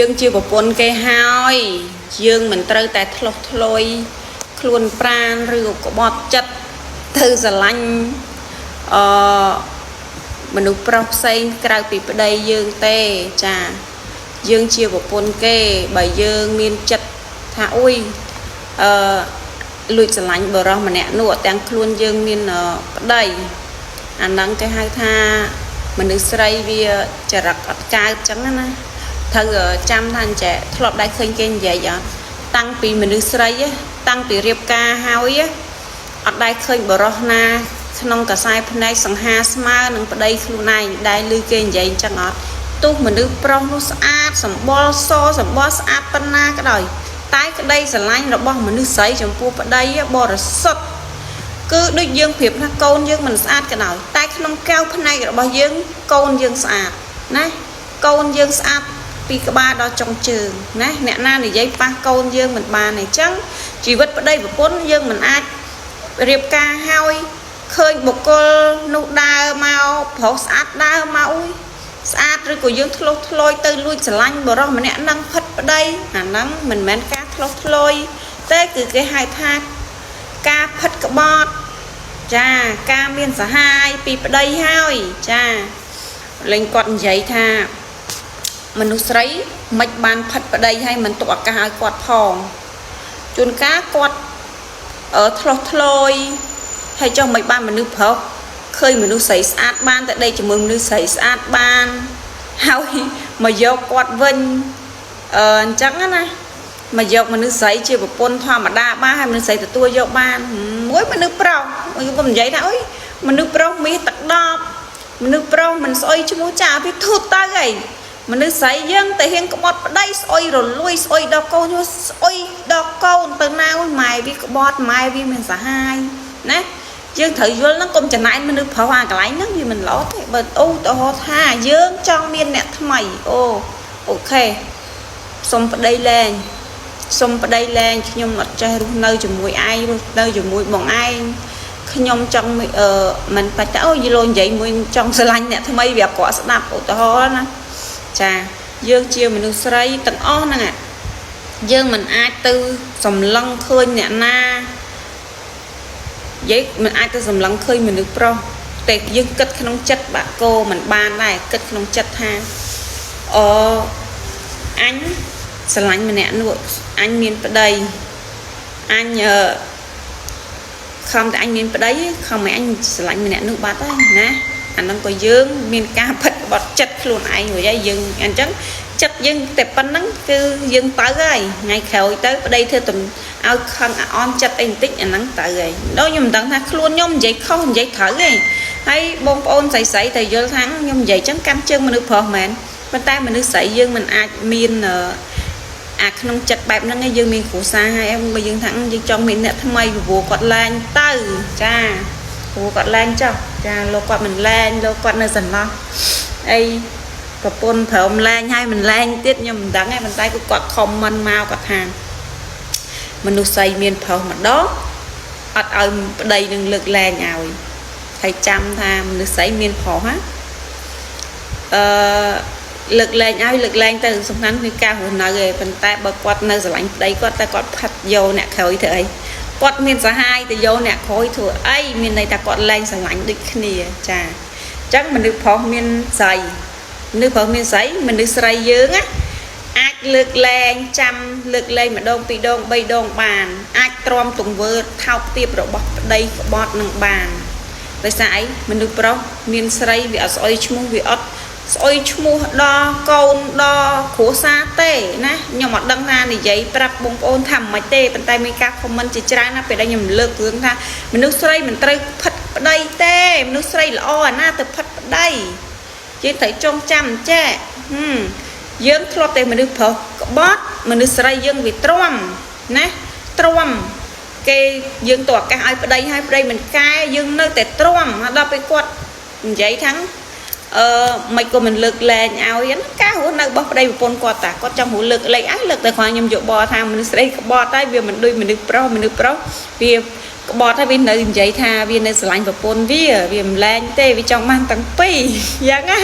យើងជាប្រពន្ធគេហើយយើងមិនត្រូវតែឆ្លោះធ្លុយខ្លួនប្រានឬក៏ក្បត់ចិត្តទៅស្រឡាញ់អឺមនុស្សប្រុសផ្សេងក្រៅពីប្តីយើងទេចាយើងជាប្រពន្ធគេបើយើងមានចិត្តថាអុយអឺលួចស្រឡាញ់បរិសម្នាក់នោះទាំងខ្លួនយើងមានប្តីអាហ្នឹងគេហៅថាមនុស្សស្រីវាចរិតអត់កើតចឹងណាត្រូវចាំថាអញ្ចេះធ្លាប់ដែរឃើញគេនិយាយអត់តាំងពីមនុស្សស្រីតាំងពីរៀបការហើយអត់ដែរឃើញបរិសណាក្នុងកសែភ្នែកសង្ហាស្មើនឹងប្តីខ្លួនឯងដែលឮគេនិយាយអញ្ចឹងអត់ទោះមនុស្សប្រុសនោះស្អាតសម្បុរសសម្បុរស្អាតប៉ុណ្ណាក៏ដោយតែក្តីស្រឡាញ់របស់មនុស្សស្រីចំពោះប្តីបរិសុទ្ធគឺដូចយើងប្រៀបថាកូនយើងមិនស្អាតក៏ដោយតែក្នុងកែវភ្នែករបស់យើងកូនយើងស្អាតណាកូនយើងស្អាតពីក្បាលដល់ចុងជើងណាអ្នកណានិយាយប៉ះកូនយើងមិនបានអញ្ចឹងជីវិតប្តីប្រពន្ធយើងមិនអាចរៀបការហើយឃើញបុគ្គលនោះដើរមកប្រុសស្អាតដើរមកអុយស្អាតឬក៏យើងធ្លោះធ្លោយទៅលួចស្រឡាញ់បរិសម្នាក់នឹងផិតប្តីអាហ្នឹងមិនមែនការធ្លោះធ្លោយតែគឺគេហៅថាការផិតក្បត់ចាការមានសហាយពីប្តីហើយចាលេងគាត់និយាយថាមនុស្សស្រីមិនបានផិតប្តីហើយមិនទុកឱកាសឲ្យគាត់ផងជួនកាលគាត់ធ្លោះធ្លោយហើយចុះមិនបានមនុស្សប្រុសឃើញមនុស្សស្រីស្អាតបានតែដេកជាមួយមនុស្សស្រីស្អាតបានហើយមកយកគាត់វិញអញ្ចឹងណាមកយកមនុស្សស្រីជាប្រពន្ធធម្មតាបានហើយមនុស្សស្រីទទួលយកបានមួយមនុស្សប្រុសខ្ញុំនិយាយថាអុយមនុស្សប្រុសមាសទឹកដប់មនុស្សប្រុសមិនស្អុយឈ្មោះចាវាធូតទៅអីមនុស្សស្រីយើងតែហ៊ានក្បត់ប្តីស្អុយរលួយស្អុយដល់កូនស្អុយដល់កូនទៅណាអុយម៉ែវាក្បត់ម៉ែវាមានសាហាយណាយើងត្រូវយល់ហ្នឹងកុំចំណែនមនុស្សប្រុសអាកន្លែងហ្នឹងវាមិនល្អទេបើអូទៅហៅថាយើងចង់មានអ្នកថ្មីអូអូខេសុំប្តីលែងសុំប្តីលែងខ្ញុំអត់ចេះរស់នៅជាមួយឯងរស់នៅជាមួយបងឯងខ្ញុំចង់អឺមិនបាច់តែអូយលោនិយាយមួយចង់ស្រឡាញ់អ្នកថ្មីវាអក្រក់ស្ដាប់ឧទាហរណ៍ណាចាយើងជាមនុស្សស្រីទាំងអស់ហ្នឹងយើងមិនអាចទៅសម្លឹងឃើញអ្នកណានិយាយមិនអាចទៅសម្លឹងឃើញមនុស្សប្រុសតែយើងគិតក្នុងចិត្តបាក់គោមិនបានដែរគិតក្នុងចិត្តថាអអញស្រឡាញ់ម្នាក់នោះអញមានប្តីអញអឺខំតែអញមានប្តីខំឲ្យអញស្រឡាញ់ម្នាក់នោះបាត់ហើយណាអាហ្នឹងក៏យើងមានការផិតក្បត់ចិត្តខ្លួនឯងរួចហើយយើងអញ្ចឹងចិត្តយើងតែប៉ុណ្្នឹងគឺយើងទៅហើយថ្ងៃក្រោយទៅប្តីធ្វើទំឲ្យខឹងអន់ចិត្តអីបន្តិចអាហ្នឹងទៅហើយដល់ខ្ញុំមិនដឹងថាខ្លួនខ្ញុំនិយាយខុសនិយាយត្រូវទេហើយបងប្អូនស្រីស្រីតែយល់ថាខ្ញុំនិយាយចឹងកាន់ជើងមនុស្សប្រុសមែនប៉ុន្តែមនុស្សស្រីយើងមិនអាចមានអាក្នុងចិត្តបែបហ្នឹងឯងយើងមានគ្រួសារហើយបើយើងថាយើងចង់មានអ្នកថ្មីព្រោះគាត់លែងទៅចាព្រោះគាត់លែងចុះចាលោកគាត់មិនលែងលោកគាត់នៅសំណោះអីប្រពន្ធព្រមលែងហើយមិនលែងទៀតខ្ញុំមិនដឹងទេប៉ុន្តែគឺគាត់ comment មកគាត់ថាមនុស្សស្រីមានប្រុសម្ដងអត់ឲ្យប្តីនឹងលើកលែងឲ្យហើយចាំថាមនុស្សស្រីមានប្រុសណាអឺលើកលែងឲ្យលើកលែងទៅសំខាន់គឺការរស់នៅឯងប៉ុន្តែបើគាត់នៅស្រឡាញ់ប្តីគាត់តែគាត់ផាត់យកអ្នកក្រោយធ្វើអីគាត់មានសហាយទៅយកអ្នកក្រោយធ្វើអីមានន័យថាគាត់លែងស្រឡាញ់ដូចគ្នាចាអញ្ចឹងមនុស្សប្រុសមានស្រីមនុស្សប្រុសមានស្រីមនុស្សស្រីយើងណាអាចលើកលែងចាំលើកលែងម្ដងពីរដងបីដងបានអាចទ្រាំទង្វើថោកទាបរបស់ប្តីក្បត់នឹងបានដោយសារអីមនុស្សប្រុសមានស្រីវាអត់ស្អុយឈ្មោះវាអត់ស្អុយឈ្មោះដល់កូនដល់គ្រួសារទេណាខ្ញុំអត់ដឹងថានិយាយប្រាប់បងប្អូនថាមិនទេប៉ុន្តែមានការ comment ជាច្រើនណាពេលដែលខ្ញុំលើករឿងថាមនុស្សស្រីមិនត្រូវផិតប្តីទេមនុស្សស្រីល្អអាណាទៅផិតប្តីយើងត្រូវចងចាំចេះហឹមយើងធ្លាប់តែមនុស្សប្រុសក្បត់មនុស្សស្រីយើងវាទ្រាំណាទ្រាំគេយើងទៅឱកាសឲ្យប្តីឲ្យប្តីមិនកែយើងនៅតែទ្រាំដល់ពេលគាត់និយាយថាអឺមិនក៏មិនលើកលែងឲ្យហ្នឹងការរស់នៅរបស់ប្តីប្រពន្ធគាត់តាគាត់ចង់រស់លើកលែងឲ្យលើកតែគ្រាន់ខ្ញុំយោបល់ថាមនុស្សស្រីក្បត់ហើយវាមិនដូចមនុស្សប្រុសមនុស្សប្រុសវាក្បត់ហើយវានៅនិយាយថាវានៅស្រឡាញ់ប្រពន្ធវាវាមិនលែងទេវាចង់បានទាំងពីរយ៉ាងណា